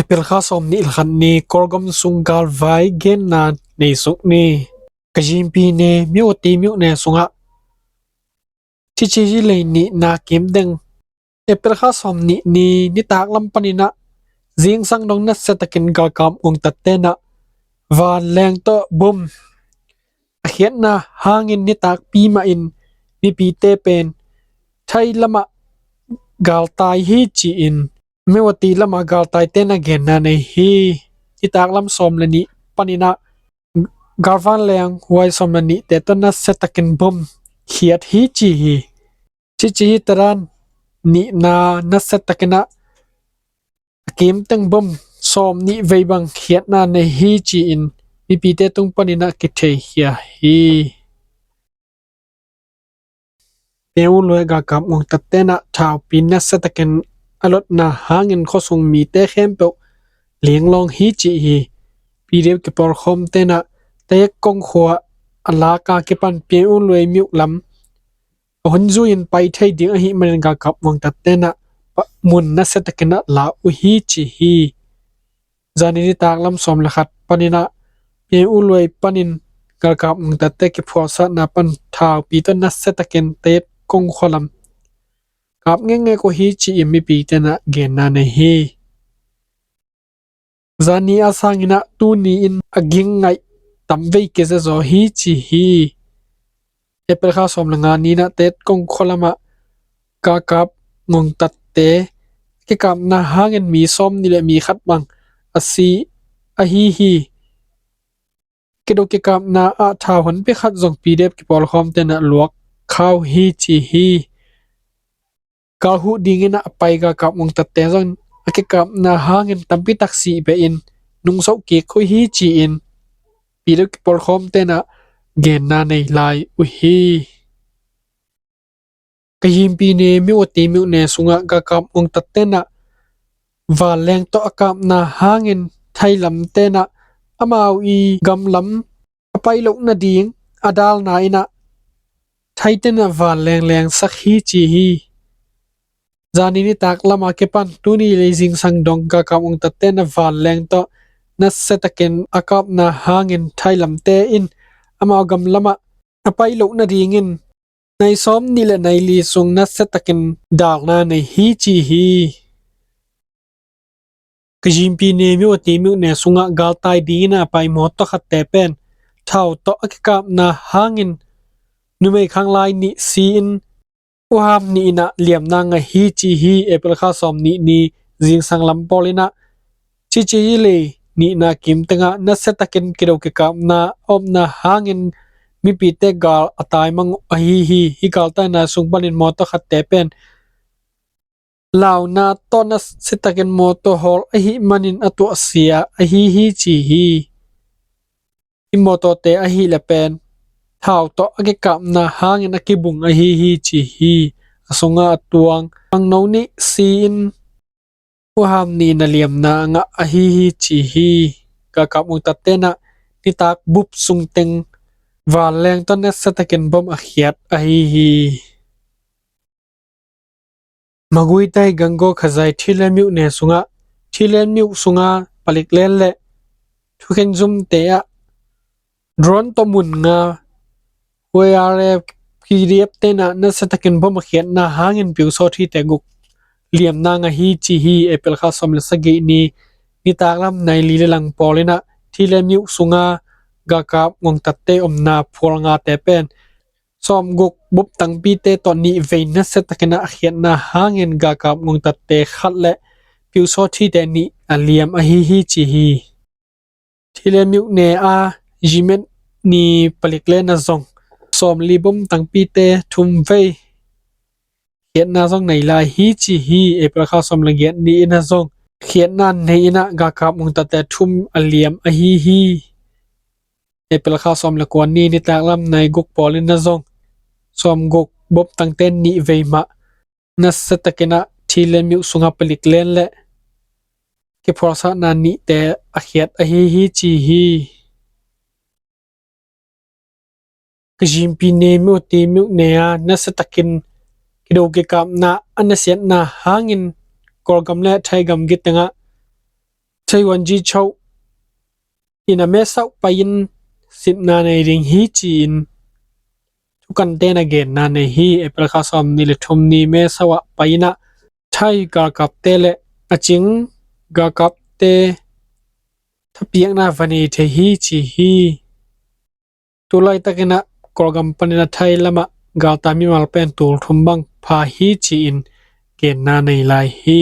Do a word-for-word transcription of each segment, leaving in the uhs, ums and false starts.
April kha sawm nih le khat ni Kawlgam sung galvai genna nei suk ni. Kazimpi ne Myo Ti Myo ne sungah Chichi Hilei nihna kimteng April kha sawm nih ni nitak lam paninah zingsang dong nasia takin galkap ngongtattenah vanleng tawh bom a khiatna hangin nitakpi mahin mipite pen Thai lamah galtai hi ci-in Mewati lamah galtaite na genna nei hi. Nitak lam sawm le nih paninah galvanleng huai sawm le nihte tawh nasia takin bom khiat hi ci hi. Chichi hi tadan nihna nasia takinah a kimteng bom sawm nih vei bang khiatna nei hi ci-in mipite tung paninah kitheikhia hi. Peng U Luai galkap ngongtattenah thaupi nasia takin a lotna hangin khuasung mite khempeuh linglawng hi ci hi. P D F kipawlkhawmtenah Tayek kongkhua a laka kipan Peng U Luai myuh lam a hun zui-in pai thei ding ahih manin galkap ngongtattenah mun nasia takinah la uh hi ci hi. Zani nitak lam sawm le khat paninah Peng U Luai panin galkap ngongtatte kiphualsatna pan thaupi tawh nasia takin Tayek kongkhua lam kap ngekngek uh hi ci-in mipite na genna nei hi. Zani a sanginah tuni in a ging ngaih tamvei kizazaw hi ci hi. April kha sawm le nga ninah Tayek kongkhua lamah galkap ngongtatte kikapna hangin mi sawm nih le mi khat bang a si ahi hi. Kido kikapna ah thau honpi khat zong P D F kipawlkhawmtenah luak khau hi ci hi. Galhuh dinginah a pai galkap ngongtatte zong a kikapna hangin tampitak sih behin nungsoh kik uh hi ci-in P D F kipawlkhawmtenah genna nei lai uh hi. Kazimpi ne Myo Ti Myo ne sungah galkap ngongtattenah vanleng tawh a kapna hangin Thai lamtenah amau i gamlam a pai loh nading a dalna innah Thai tenah vanleng lengsak hi ci hi. Zani nitak lama kipan tuni lei zingsang dong galkap ngongtattenah vanleng tawh nasia takin a kapna hangin Thai lamte in amau gamlamah a pai loh nadingin nai sawm nih le nai li sung nasia takin dalna nei hi ci hi. Kazimpi ne Myo Ti Myo ne sungah galtai dingin a pai mawtaw khatte pen thau tawh a kikapna hangin numei khanglai nih si-in uham nih innah liamna ngah hi ci hi. April kha sawm nih ni zingsang lam pawl innah Chichi Hilei nihna kimtengah nasia takin kido kikapna a omna hangin mipite gal a taimang uh ahi hi. Hi galtaina sung panin mawtaw khatte pen launa tawh nasia takin mawtaw hawl ahih manin a tuahsia ahi hi ci hi. Hi mawtawte ahih le pen thau tawh a kikapna hangin a kibung ahi hi ci hi. A sungah a tuang angno nih si-in uham nih na liamna a ngah ahi hi ci hi. Galkap ngongtattenah nitak bup sungteng vanleng tawh nasia takin bom a khiat ahi hi. Maguitai Gango Khazai Thilem Myuh ne sungah Thilem Myuh sunga palik len le thukhen zumte ah drone tawh mun nga Huai R F P D F tenah nasia takin bom a khiatna hangin piusawt hite guk liamna ngah hi ci hi. April kha sawm le sagih ni nitak lam nai li le lang pawl innah Thilem Myuh sunga galkap ngongtatte omna phual ngate pen sawmguk buptangpite tawh nih vei nasia takinah a khiatna hangin galkap ngongtatte khat le piusawt hite nih a liam ahi hi ci hi. Thilem Myuh ne a zimet ni palik le na zong sawmli buptangpite thum vei khiatna zong nei lai hi ci hi. April kha sawm le giat ni innah zong khiatna nei innah galkap ngongtatte thum a liam ahi hi. April kha sawm le kua ni nitak lam nai guk pawl innah zong sawmguk buptangte nih vei mah nasia takinah Thilem Myuh sunga palik len le kiphualsatna nihte a khiat ahi hi ci hi. Kazimpi ne Myo Ti Myo ne a nasia takin kido kikapna a nasiatna hangin Kawlgam le Thaigam gitengah Thaiwan Ji Chau in a Mae Sot pai-in sitna nei ding hi ci-in thukante'n a genna nei hi. April kha sawmnih le thum ni Mae Sot ah pai-in a Thai galkapte le a cing galkapte thapiakna va nei thei hi ci hi. Tulaitakin a Kawlgam panin a Thai lamah galtai mimal pen tul thum bang pha hi ci-in genna nei lai hi.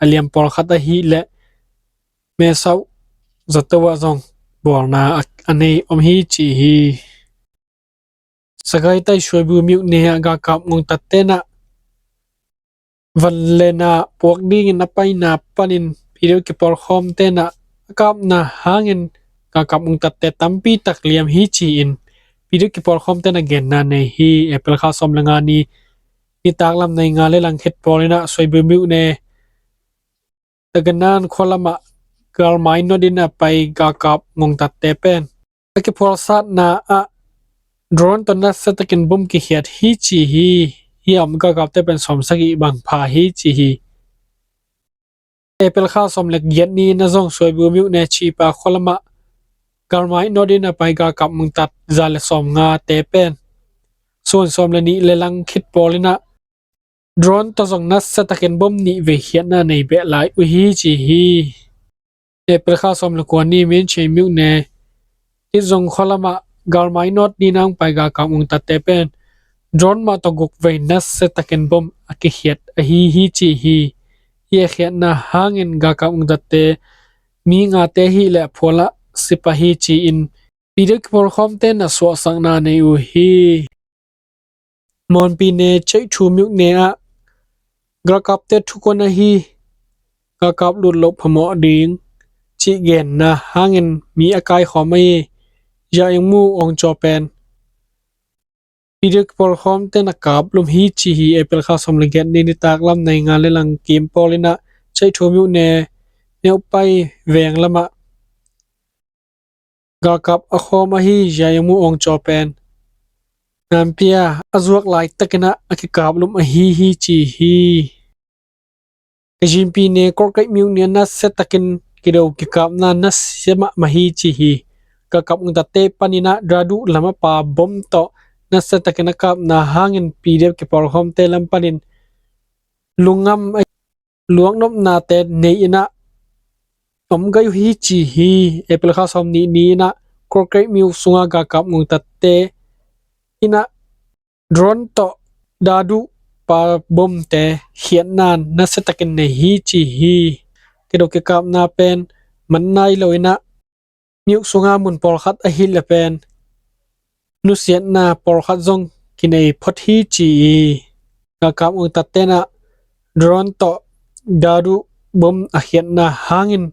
A liam pawlkhat ahih leh Mae Sot zato ah zong bawlna a, a nei om hi ci hi. Sagaing tai Suaibu myone ah galkap ngongtatte'n a van le na puak dingin a paina panin P D F kipawlkhawmte'n a kapna hangin galkap ngongtatte tampi tak liam hi ci-in P D F kipawlkhawmte'n a genna nei hi. April kha sawm le nga ni nitak lam nai nga le lang khit pawlin a Suaibu myone Taganan khua lamah galmai nawt in a pai galkap ngongtatte pen a kiphualsatna ah drone tawh nasia takin bom kikhiat hi ci hi. Hih a om galkapte pen sawmsagih bang pha hi ci hi. April kha sawm le giat ni-in a zong Suaibu myone Chipa khua lamah galmai nawt in a pai galkap ngongtat za le sawmngate pen sun sawm le nih le lang khit pawlin a drone tawh zong nasia takin bom nih vei khiatna nei beh lai uh hi ci hi. April kha sawm le kua ni Myinching myone Titzung khua lamah galmai nawt ni-in a pai galkap ngongtatte pen drone mah tawh guk vei nasia takin bom a kikhiat ahi hi ci hi. Hih a khiatna hangin galkap ngongtatte mi ngate ahih leh a phual ah si pah hi ci-in P D F kipawlkhawmte'n a suahsakna nei uh hi. Mon pyine Cheithu myone ah galkapte thukuan ahi galkap lut loh phamawh ding cih genna hangin mi a kaikhawm ahi Zayungmu Aung Kyaw pen P D F kipawlkhawmte'n a kap lum hi ci hi. April kha sawm le giat ni nitak lam nai nga le lang kim pawlin a Cheithu myone Myopai veng lamah galkap a khawm ahi Zayungmu Aung Kyaw pen nampi a a zuak laitakin a a kikap lum ahi hi ci hi. Kayin pyine Kawlkaih myone ah nasia takin kido kikapna nasia mahmah hi ci hi. Galkap ngongtatte panin a Dadu lam a pa bom tawh nasia takin a kapna hangin P D F kipawlkhawmte lam panin lungngam a luaknopnate nei in a om gai uh hi ci hi. April kha sawmnih ni-in a Kawlkaih myo sunga galkap ngongtatte in a drone tawh Dadu pa bomte khiatna nasia takin nei hi ci hi. Kido kikapna pen man nai lo in a myo sunga mun pawlkhat ahih leh pen nusiatna pawlkhat zong kinei phot hi ci hi. Galkap ngongtatte'n a drone tawh Dadu bom a khiatna hangin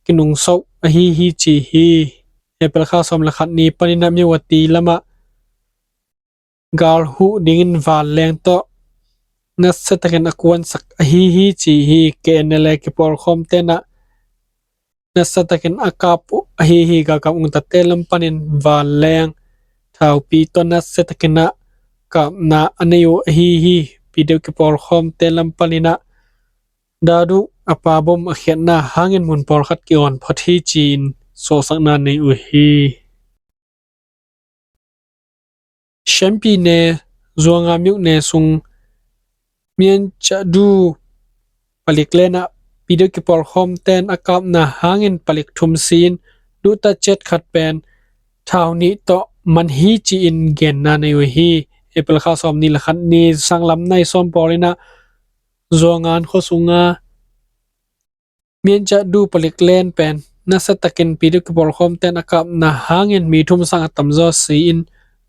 kinungso ahi hi ci hi. April kha sawm le khat ni panin a Myawaddy lamah gal huh dingin vanleng tawh nasia takin a kuansak ahi hi ci hi. K N L A kipawlkhawmte'n a nasia takin a kap uh ahi hi. Galkap ngongtatte lam panin vanleng thaupi tawh nasia takin a kapna a nei uh ahi hi. P D F kipawlkhawmte lam panin a Dadu a pa bom a khiatna hangin mun pawlkhat ki-awn phot hi ci-in suahsakna nei uh hi. Shan pyine Zuanga myone sung Myanchadu palik len ah P D F kipawlkhawmte'n a kapna hangin palik thum si-in duhtat ciat khat pen thau nih tawh man hi ci-in genna nei uh hi. April kha sawmnih le khat ni sanglam nai sawm pawlin a Zuangan khua sunga Myanchadu palik len pen nasia takin P D F kipawlkhawmte'n a kapna hangin mi thum sang a tamzaw si-in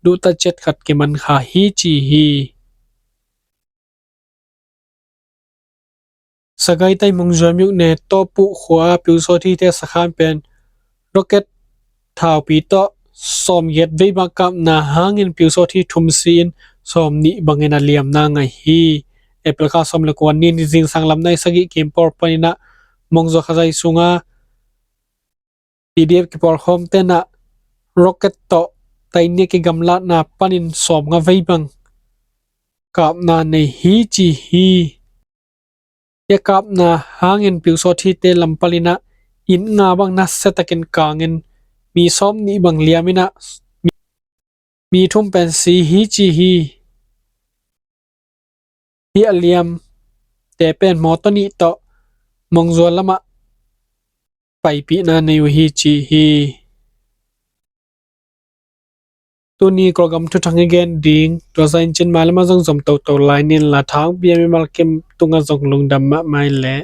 duhtat ciat khat kiman kha hi ci hi. Sagaing tai Mongzua myone Tawpuh khua pyusawt hite sakhan pen rocket thaupi tawh sawmgiat vei bang kapna hangin pyusawt hi thum si-in sawmnih bangin a liamna ngah hi. April kha sawm le kua ni ni zingsang lam nai sagih kim pawl panin a Mongzua khazai sunga P D F kipawlkhawmte'n a rocket tawh tainia kigamlatna panin sawmnga vei bang kapna nei hi ci hi. Hih a kapna hangin pyusawt hite lam panin a inn nga bang nasia takin kangin, mi sawm nih bang liamin ah, mi thum pen si hi ci hi. Hih a liamte pen mawtaw nih tawh mongzual lamah paipihna nei uh hi ci hi. Tuni program thuthang i gen ding, tua zah in cin mah le mah zong zom toto lai ning la, thang bia mimal kim tungah zong lungdam mahmah leh.